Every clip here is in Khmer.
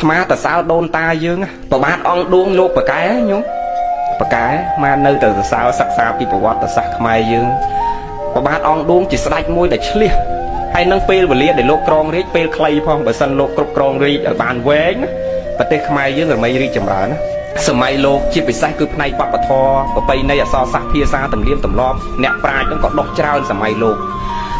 ថ្មតសើដូនតាយើងប្របាទអង្គឌួងលោកប្រកែញោមប្រកែមកនៅតែសរសើរសិក្សាពីប្រវត្តិសាស្ត្រខ្មែរយើងប្របាទអង្គឌួងជាស្ដេចមួយដែលឆ្លៀសហើយនឹងពេលវេលាដែលលោកក្រងរាជពេលខ្លីផងបើសិនលោកគ្រប់គ្រងរាជឲ្យបានវែងណាប្រទេសខ្មែរយើងរមីរីកចម្រើនណាសម័យលោកជាពិសេសគឺផ្នែកវប្បធម៌ប្រពៃណីអក្សរសាស្ត្រភាសាទំនៀមទម្លាប់អ្នកប្រាជ្ញហ្នឹងក៏ដុះច្រើនសម័យលោក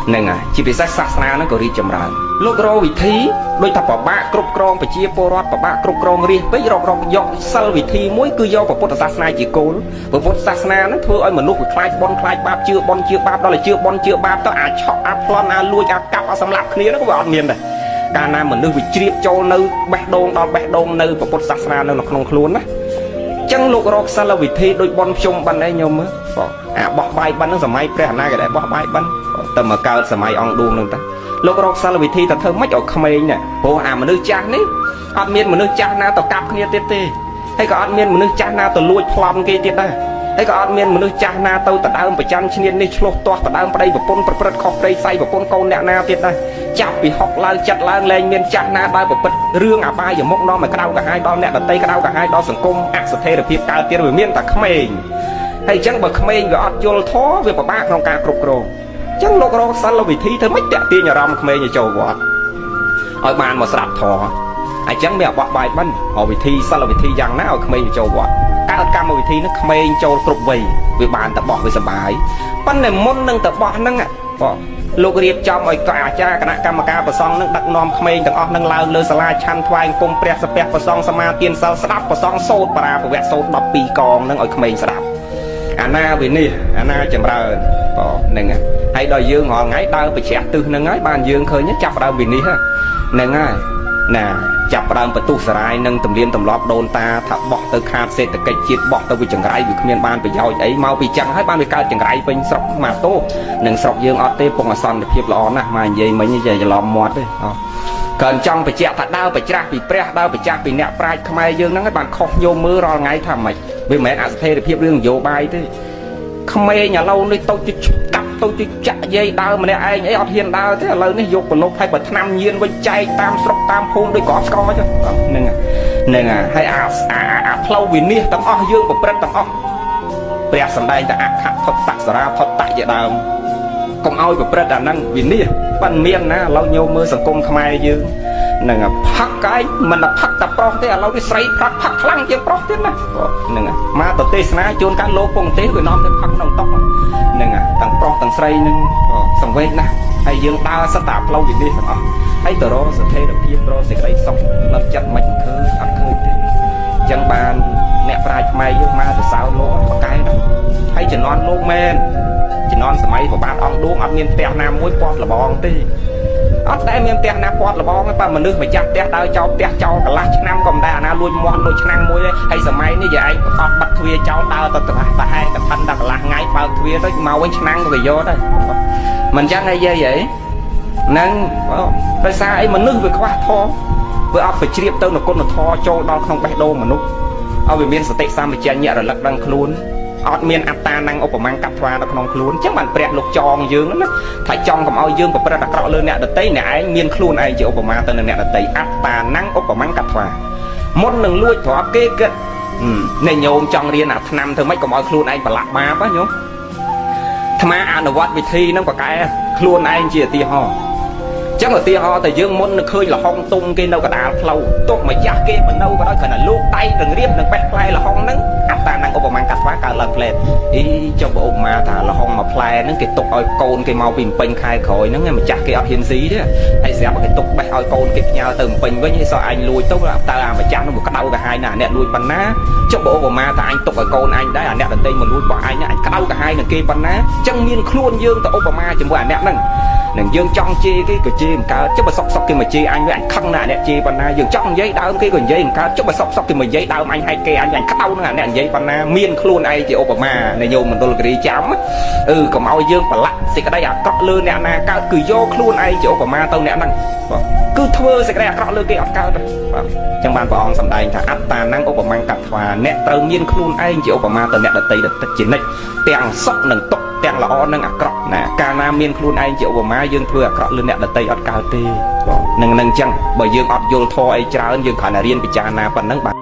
ហ្នឹងហើយជាពិសេសសាសនាហ្នឹងក៏រីកចម្រើនលោករកវិធីដូចថាប្របាកគ្រប់គ្រងប្រជាពលរដ្ឋប្របាកគ្រប់គ្រងរាជពេករករកយកសិលវិធីមួយគឺយកពុទ្ធសាសនាជាគោលពុទ្ធសាសនាហ្នឹងធ្វើឲ្យមនុស្សវាខ្លាចបុណ្យខ្លាចបាបជឿបុណ្យជឿបាបដល់តែជឿបុណ្យជឿបាបទៅអាចឆក់អាប្លន់អាលួចអាកាប់អាសម្លាប់គ្នាហ្នឹងក៏វាអត់មានដែរកាលណាមនុស្សវាជ្រាបចូលនៅបេះដូងដល់បេះដូងនៅពុទ្ធសាសនានៅក្នុងខ្លួនណាចឹងលោករកសិលវិធីដូចបនភ្ជុំបិណ្ឌអីញោមមើលបងអាបោះបាយបិណ្ឌហ្នឹងសម័យព្រះអនាគតបោះបាយបិណ្ឌទៅមកកើតសម័យអង្គឌួងហ្នឹងតាលោករកសិលវិធីទៅធ្វើម៉េចឲ្យក្មេងនេះព្រោះអាមនុស្សចាស់នេះអត់មានមនុស្សចាស់ណាទៅកាប់គ្នាទៀតទេហើយក៏អត់មានមនុស្សចាស់ណាទៅលួចប្លន់គេទៀតដែរហើយក៏អត់មានមនុស្សចាស់ណាទៅដដើមប្រច័នឈ្នាននេះឆ្លោះទាស់ដដើមប្តីប្រពន្ធប្រព្រឹត្តខុសប្តីសៃប្រពន្ធកូនអ្នកណាទៀតដែរចាប់ពីហុកឡើងចិត្តឡើងលែងមានចាស់ណាដើរប្រព្រឹត្តរឿងអបាយមុខនាំឲ្យក្តៅក្រហាយដល់អ្នកដតីក្តៅក្រហាយដល់សង្គមអស្ថិរភាពកើតទៀតវាមានតែក្មេងហើយអញ្ចឹងបើក្មេងវាអត់យល់ធម៌វាពិបាកក្នុងការគ្រប់គ្រងអញ្ចឹងលោករកសិលវិធីធ្វើម៉េចតាក់ទាញអារម្មណ៍ក្មេងឲ្យចូលវត្តឲ្យបានមកស្ដាប់ធម៌អញ្ចឹងមានបោះបាយបិណ្ឌរកវិធីសិលវិធីយ៉ាងណាឲ្យក្មេងចូលវត្តកើតកម្មវិធីនេះក្មេងចូលគ្រប់វ័យវាបានតបោះវាសបាយប៉ុន្តែមុននឹងតបោះហ្នឹងបងលោករៀបចំឲ្យកអាចារ្យគណៈកម្មការប្រសង់នឹងដឹកនាំក្មេងទាំងអស់នឹងឡើងលើសាលាឆាន់ថ្វាយគុំព្រះសពះប្រសង់សមាទានសិលស្ដាប់ប្រសង់សូត្របរាភវៈសូត្រ12កងនឹងឲ្យក្មេងស្ដាប់អាណាវិនិច្ឆ័យអាណាចម្រើនបងហ្នឹងហើយដល់យើងរាល់ថ្ងៃដើរប្រជ្រះទិសហ្នឹងហើយបានយើងឃើញចាប់ដើមវិនិច្ឆ័យហ្នឹងហើយណាចាប់ដើមបន្ទុះសារាយនឹងទំនៀមទម្លាប់ដូនតាថាបោះទៅខាតសេដ្ឋកិច្ចជាតិបោះទៅវាចង្រៃវាគ្មានបានប្រយោជន៍អីមកពីចឹងហើយបានវាកើតចង្រៃពេញស្រុកមកទោនឹងស្រុកយើងអត់ទេពងអសន្តិភាពល្អណាស់មកនិយាយមិញនិយាយច្រឡំមាត់ទេកើចង់បញ្ជាក់ថាដើរប្រច្រាស់ពីព្រះដើរប្រច្រាស់ពីអ្នកប្រាជ្ញខ្មែរយើងហ្នឹងឲ្យបានខុសញោមមើលរាល់ថ្ងៃថាម៉េចវាមិនមែនអស្ថិរភាពរឿងនយោបាយទេក្មេងឥឡូវនេះទៅជិះកាប់ទៅជិះចាក់យាយដើរម្នាក់ឯងអីអត់ហ៊ានដើរទេឥឡូវនេះយកប្រឡប់ឲ្យបើឆ្នាំញៀនវិញចែកតាមស្រុកតាមភូមិដូចក្របស្ករចឹងហ្នឹងហ្នឹងហើយអាអាផ្លូវវិនិច្ឆ័យទាំងអស់យើងប្រព្រឹត្តទាំងអស់ព្រះសម្ដែងតែអខថតសរាថតៈជាដើមកុំឲ្យប្រព្រឹត្តអាហ្នឹងវិនិច្ឆ័យប៉ិនមានណាឥឡូវញោមមើលសង្គមខ្មែរយើងហ្នឹងផឹកឯងមិនតែផឹកតែប្រុសទេឥឡូវនេះស្រីផឹកផឹកខ្លាំងជាងប្រុសទៀតណាហ្នឹងមកទៅទេសនាជួនកាលលោកពងទេសវានាំទៅផឹកក្នុងតុហ្នឹងទាំងប្រុសទាំងស្រីហ្នឹងសង្វេគណាស់ហើយយើងដើរសិតតែផ្លូវវិនិច្ឆ័យទាំងអស់ហើយទៅរកស្ថិរភាពរកសេចក្តីសុខផ្លូវចិត្តមិនឃើញអត់ឃើញទេអញ្ចឹងបានអ្នកប្រាជ្ញខ្មែរយើងមកទៅសើលោកអត់ប្រកែណាហើយជំនាន់លោកមែនជំនាន់សម័យប្របាទអង្គឌួងអត់មានផ្ទះណាមួយពាត់លបងទេអត់ដែលមានផ្ទះណាពាត់លបងទេបើមនុស្សម្ចាស់ផ្ទះដើរចោលផ្ទះចោលកន្លះឆ្នាំក៏មិនដែលអាណាលួចមាន់លួចឆ្នាំងមួយទេហើយសម័យនេះយាយឯងអត់បិទទ្វារចោលដើរទៅប្រហែលកឋិនដល់កន្លះថ្ងៃបើកទ្វារទៅមកវិញឆ្នាំងក៏វាយកដែរមិនចឹងអីយាយហីហ្នឹងដោយសារអីមនុស្សវាខ្វះធម៌វាអត់ប្រជ្រាបទៅនៅគុណធម៌ចូលដល់ក្នុងបេះដូងមនុស្សឲ្យវាមានសតិសម្បជញ្ញៈរលឹកដឹងខ្លួនអត់មានអត្តានំឧបមាកត្វានៅក្នុងខ្លួនអញ្ចឹងបានព្រះលោកចងយើងណាថាចង់កុំឲ្យយើងប្រព្រឹត្តអាក្រក់លើអ្នកដទៃអ្នកឯងមានខ្លួនឯងជាឧបមាទៅនឹងអ្នកដទៃអត្តានំឧបមាកត្វាមុននឹងលួចទ្រព្យគេគិតនេះញោមចង់រៀនអាឆ្នាំធ្វើម៉េចកុំឲ្យខ្លួនឯងប្រឡាក់បាបណាញោមអាត្មាអនុវត្តវិធីហ្នឹងប្រកែខ្លួនឯងជាឧទាហរណ៍ចឹងឧទាហរណ៍តែយើងមុននឹងឃើញលហុងទុំគេនៅកដាលផ្លូវទុកម្ចាស់គេមិននៅក៏ដោយគ្រាន់តែលោកដៃរងរៀបនឹងបេះផ្លែលហុងហ្នឹងអត្តានំឧបមាកត្វាកើតឡើងផ្លែអីចុះបើឧបមាថាលហុងមួយផ្លែហ្នឹងគេទុកឲ្យកូនគេមកពីពេញខែក្រោយហ្នឹងម្ចាស់គេអត់ហ៊ានស៊ីទេហើយស្រាប់គេទុកបេះឲ្យកូនគេផ្ញើទៅពេញវិញហើយសោះអញលួចទៅតើអាម្ចាស់ហ្នឹងមកក្តៅក្រហាយណាស់អ្នកលួចប៉ុណ្ណាចុះបើឧបមាថាអញទុកឲ្យកូនអញដែរអាអ្នកដទៃមកលួចរបស់អញអញក្តៅក្រហាយនឹងគេប៉ុណ្ណាចឹងមានខ្លួនយើងទៅឧបមាជាមួយអាអ្នកហ្នឹងនឹងយើងចង់ជេរគេក៏ជេរមិនកើតចុះបើសុកសុកគេមកជេរអញវិញអញខឹងណាស់អ្នកជេរប៉ុណ្ណាយើងចង់និយាយដើមគេក៏និយាយមិនកើតចុះបើសុកសុកគេមកនិយាយដើមអញហែកគេអញអញក្តៅនឹងអាអ្នកនិយាយប៉ុណ្ណាមានខ្លួនឯងជាឧបមានយោមណ្ឌលគិរីចាំអឺកុំឲ្យយើងប្រឡាក់សេចក្តីអាក្រក់លើអ្នកណាកើតគឺយកខ្លួនឯងជាឧបមាទៅអ្នកហ្នឹងបាទគឺធ្វើសេចក្តីអាក្រក់លើគេអត់កើតទេបាទចឹងបានព្រះអង្គសម្ដែងថាអត្តានំឧបមាកត្វាអ្នកត្រូវមានខ្លួនឯងជាឧបមាទៅអ្នកដទៃដទិជានិច្ចទាំងសុខនិងទុក្ខទាំងល្អនិងអាក្រក់ណាកាលណាមានខ្លួនឯងជាឧបមាយើងធ្វើអាក្រក់លើអ្នកដទៃអត់កើតទេបង នឹងនឹងអញ្ចឹងបើយើងអត់យល់ធម៌អីច្រើនយើងគ្រាន់តែរៀនពិចារណាប៉ុណ្ណឹងបាទ។